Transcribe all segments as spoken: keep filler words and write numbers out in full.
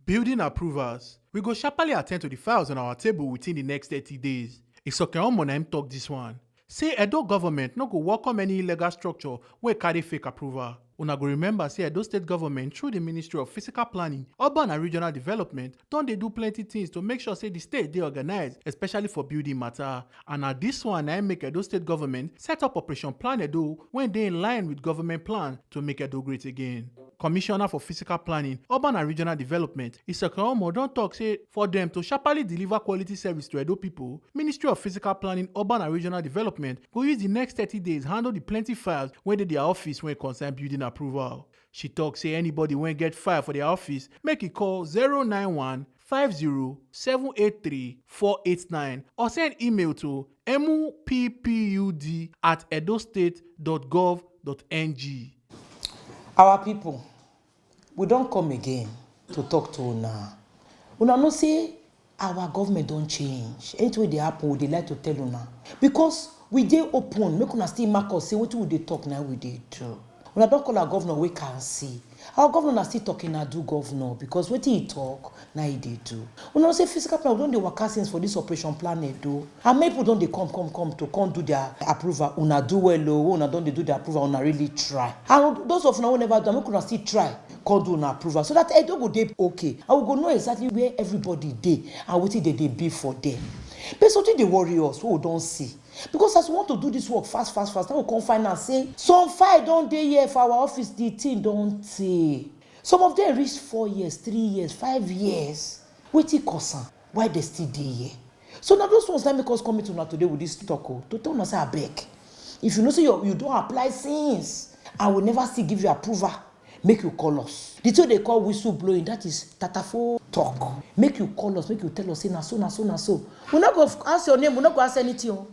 Building approvals. We go sharply attend to the files on our table within the next thirty days. Isoke Omo na him talk this one. Say Edo government no go welcome any illegal structure wey carry fake approval. Una go remember say Edo State government, through the Ministry of Physical Planning, Urban and Regional Development, don dey do plenty things to make sure say the state dey organized, especially for building matter. And na this one na im make Edo State government set up Operation Plan Edo, wey dey in line with government plan to make Edo great again. Commissioner for Physical Planning, Urban and Regional Development, Isoke Omo don talk say for them to sharply deliver quality service to Edo people, Ministry of Physical Planning, Urban and Regional Development go use the next thirty days handle the plenty files wey dey their office wey concern building approval. She talk say anybody wey get file for their office, make e call zero nine one five zero seven eight three four eight nine or send email to M P P U D at edostate dot gov dot N G. Our people, we don come again to talk to una. Una know say our government don change. Anything wey dey happen, we dey like to tell una. Because we dey open, make una still mark us say wetin we dey talk na we dey do. Una don call our governor wey can see. Our governor na still talking na do governor, because wetin he talk na he dey do. Una know say physical plan, we don dey waka since for this Operation Plan Edo. And many people don dey come, come, come to come do their approval. Una do well o, una don dey do the approval, una really try. And those of una wey never do am, make una still try come do una approval so that Edo go dey okay. And we go know exactly where everybody dey and wetin dey dey be for there. But something dey worry us, wey we don see. Because as we want to do this work fast, fast, fast, now we come find out say some file don dey here for our office, the thing don tey. Some of them reach four years, three years, five years. Wetin cause am? Why they still dey here? So na those ones na make us come meet una today with this talk o, to tell una say abeg, if you know say you, you don apply since and we never still give you approval, make you call us. The thing they call whistle blowing, that is tatafo talk. Make you call us, make you tell us say na so, na so, na so. We no go ask your name, we no go ask anything o.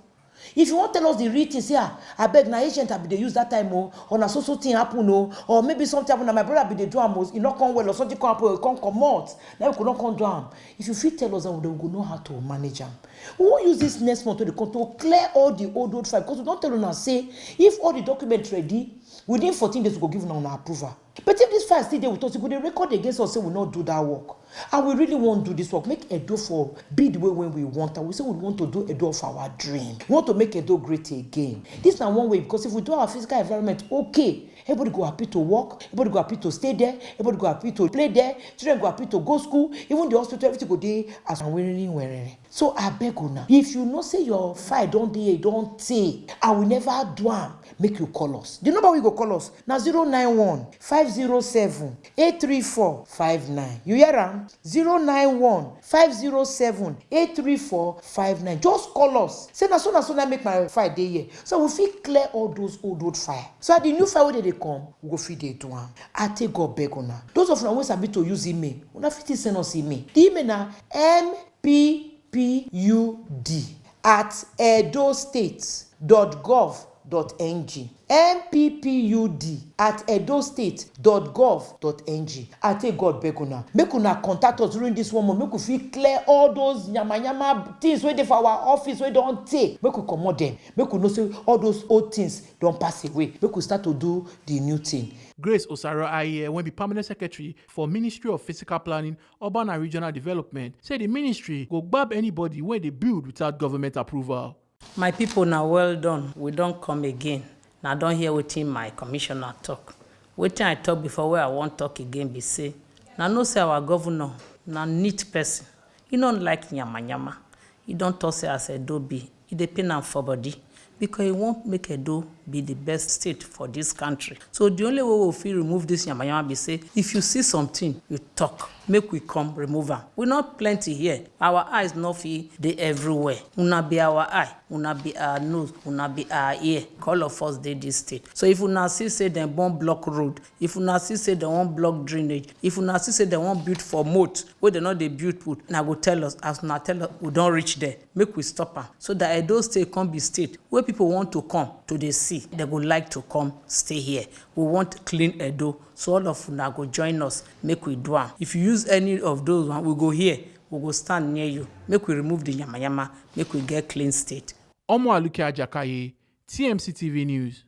If you wan tell us the real thing, say ah, abeg, na agent I be dey use that time o, or na so so thing happen o, or maybe something happen, na my brother be dey do am o, e no come well, or something come happen, e come comot, na we go no come do am. If you fit tell us that, then we go know how to manage am. We wan use this next month wey dey come to clear all the old old file, because we don tell una say if all the documents ready, within fourteen days we go give una una approval. But if this file still dey with us, e go dey record against us say we no do that work. And we really wan do this work, make Edo for be the way when we want am. We say we want to do Edo of our dream. We want to make Edo great again. This na one way, because if we do our physical environment okay, everybody go happy to work, everybody go happy to stay there, everybody go happy to play there, children go happy to go school, even the hospital, everything go dey as and wearing wearing. So abeg una, if you know say your file don dey, e don tey, and we never do am, make you call us. The number wey you go call us na zero nine one five zero seven eight three four five nine. You hear am? Zero nine one five zero seven eight three four five nine. Just call us. Say na so, na so na make my file dey here. So we fit clear all those old old file. So the new file wey dey dey come, we go fit dey do am. I take God beg una. Those of una wey sabi to use email, una fit still send us email. The email na M P P U D at edostate dot gov dot N G. M P P U D at edostate dot gov dot N G. I take God beg una, make una contact us during this one month, make we fit clear all those yama yama things wey dey for our office wey don tey, make we comot them, make we know say all those old things don pass away, make we start to do the new thing. Grace Osaro Aye, wey be permanent secretary for Ministry of Physical Planning, Urban and Regional Development, say the ministry go gbab anybody wey dey build without government approval. My people, na well done. We don come again. Na don hear wetin my commissioner talk. Wetin I talk before, wey I wan talk again be say, na know say our governor na neat person. He no like yama yama. He don talk say as Edo be, e dey pain am for body, because he wan make Edo be the best state for this country. So the only way we fit remove this yama yama be say, if you see something, you talk, make we come remove am. We not plenty here. Our eyes no fit dey everywhere. Una be our eye, una be our nose, una be our ear. All of us dey this state. So if una see say dem wan block road, if una see say dem wan block drainage, if una see say dem wan build for moat wey dem no dey build put, una go tell us. As una tell us, we don reach there. Make we stop am, so that Edo State come be state wey people want to come to dey see. Dem go like to come stay here. We want clean Edo, so all of una go join us, make we do am. If you use any of those one, we go here, we go stand near you. Make we remove the yama yama, make we get clean state. Omo Aluke Ajakaye, T M C T V News.